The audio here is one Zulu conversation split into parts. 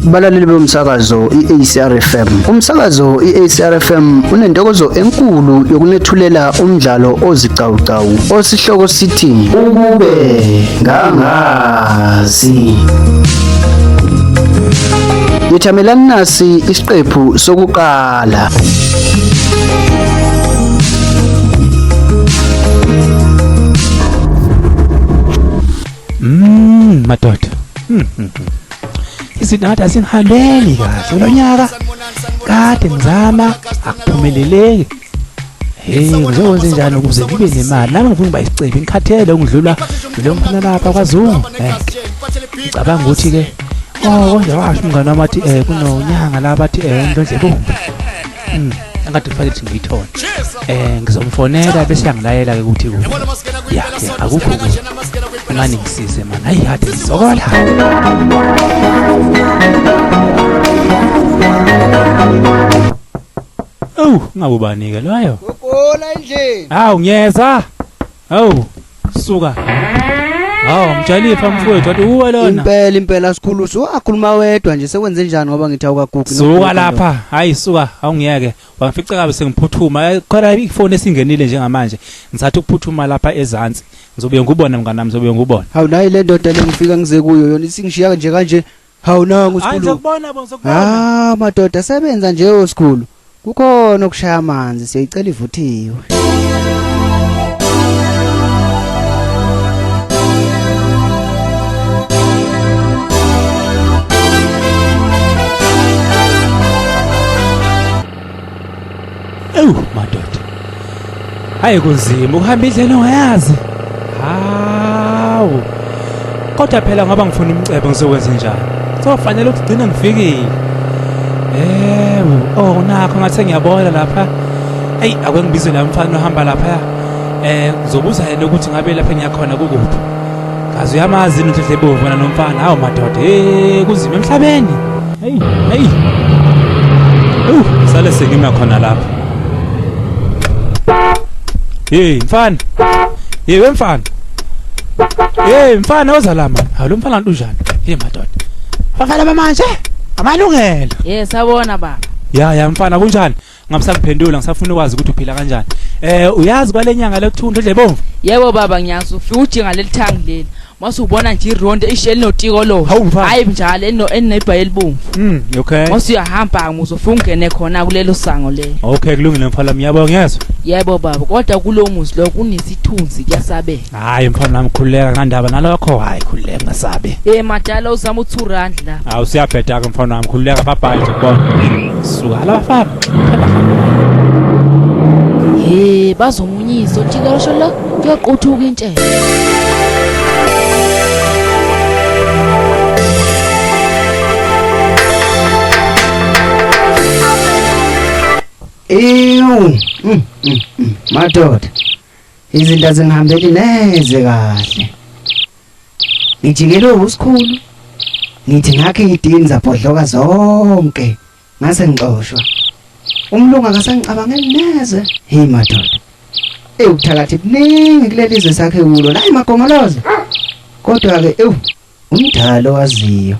Balaleli bomsakazo iACR FM. Umsakazo iACR FM unentokozo enkulu yokunethulela umdlalo ozicawucawu osihloko sithi Ukube Ngangazi. Yethamelani nasi isiqephu sokuqala. Madoda. Izinto ngathi azingihambeli kahle lo nyaka. Kade ngizama akuphumeleleki. Hey, ngizokwenza njani ukuze ngibe nemali? Nami ngifuna ukuba isicebi, ngikhathele ukudlula lo mfana lapha kwaZungu. Ngicabanga ukuthi ke oh konje washo umngane wami wathi kunonyanga la bathi uNdlondlebomvu. Angade kufanele ukuthi ngiyithole. Ngizomfonela bese yangilayela ke ukuthi kuphi. Ya, ya, akukho kubi. Ngani ngisize man. Hayi kade ngisokola. Awu, ngabubani ke loyo? Gogola endlini. Hawu ngiyeza. Hawu, suka. Hawu, mjalifa mfowethu, wathi uwe lona. Impela impela sikhulu usuwakhuluma wedwa nje sekwenze njani ngoba ngithi awukagugi. Suka lapha. Hayi suka, awungiyeke. Wangifica kabe sengiphuthuma. Khona ifoni esingenile njengamanje. Ngisathi ukuphuthuma lapha ezansi. Ngizobuye ngubone mngani wami, ngizobuye ngubone. Hawu nayi le ndoda le ngifika ngize kuyo yona isingishiya nje kanje. Hawu nangu Hayi sikhulu. ngizokubona bo, ngizokubona. Ah madoda sebenza nje osikhulu. Kukhona okushaya amanzi siyayicela ivuthiwe. Ewu madoda. Hayi kunzima ukuhamba indlela ongayazi. Hawu. Kodwa phela ngoba ngifuna umcebo ngizokwenza njani? Sofanele ukuthi gcine ngifikile. Ewu, oh nakho ngathi ngiyabona lapha. Ey, ake ngibize la mfana ohamba lapha. Ngizobuza yena ukuthi ngabe lapha engiyakhona kukuphi. Kazi uyamazi yini uNhlehlebovu wena nomfana. Hawu madoda, hey kunzima emhlabeni. Hey, hey. Sale sengima khona lapha. Hey mfana. Hey wemfana. Hey mfana oza la man. Hawu lo mfana unjani? Hey madoda. Bafana bamanje amalungelo. Yes, sabona baba. Ya ya mfana kunjani? Ngamsakuphendula ngisafuna ukwazi ukuthi uphila kanjani. Uyazi kwalenyanga lekuthiwa uNdlondlebomvu? Yebo baba ngiyazi ufika ujinga leli thangi leli. Mase ubona nje ironde ishe elinotiko lo. Hawu, mfana. Hayi njalo elinebhayi elibomvu. Okay. Mase uyahamba uzofika ungene khona kulelo sango lelo. Okay kulungile mfana wami, ngiyabonga ngiyezwa. Yebo baba, kodwa kulo muzi lo kunesithunzi kuyasabeka. Hayi mfana wami khululeka ngandaba nalokho, hayi khululeka ngasabi. Madala uzama u2 rand la. Hawu siyabheda ke mfana wami, khululeka bye nje kubona. Suka la bafana. Hey, bazomunyisa othikolosho lo kuyoquthuka intshebe. Ewu, madoda. Izinto azingihambeli neze kahle. Ngijikelwe usikhulu. Ngithi ngakhe idini zabhodloka zonke. Ngase ngixoshwa. Umlungu akasangicabangeli neze. Hey madoda. Ubuthakathi buningi kuleli zwe sakhe kulo. La imagongolozo. Kodwa ke umdalo waziyo.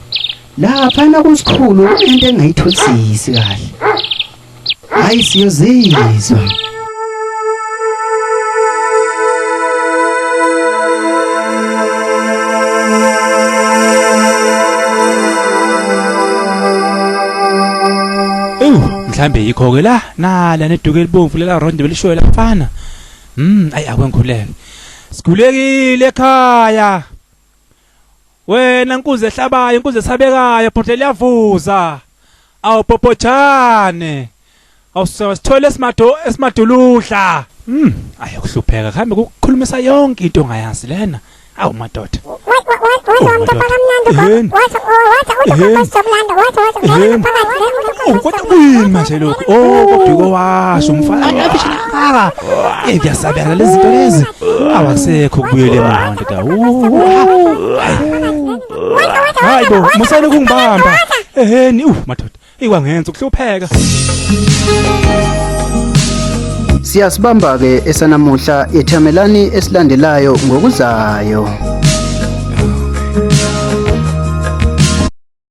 Lapha nakusikhulu kunento engayitholisisi kahle. Hayi siyozizwa. Ewu, mhlambe yikho ke la nala neduke elibomvu lela ronde belishoyo la mfana. Ayi akwengikhuleke. Sikhulekile ekhaya. Wena nkuze ehlabayo, inkuze esabekayo, bhodlela liyavuza. Awu popotshane. Awusithole esimaduludla. Ayi ukuhlupheka, kuhambe kukhulumisa yonke into ongayazi lena. Awu madoda. Kodwa kuyini manje lokhu? Oh, kodwa washo umfana. Kaka. Kuyasabeka lezi zinto lezi. Awasekho kubuyele emuva ndoda. Hayi bo, musani ukungibamba. Eheni, madoda. Ikwangenza ukuhlupheka. Siyasibamba ke esanamuhla, yethamelani esilandelayo ngokuzayo.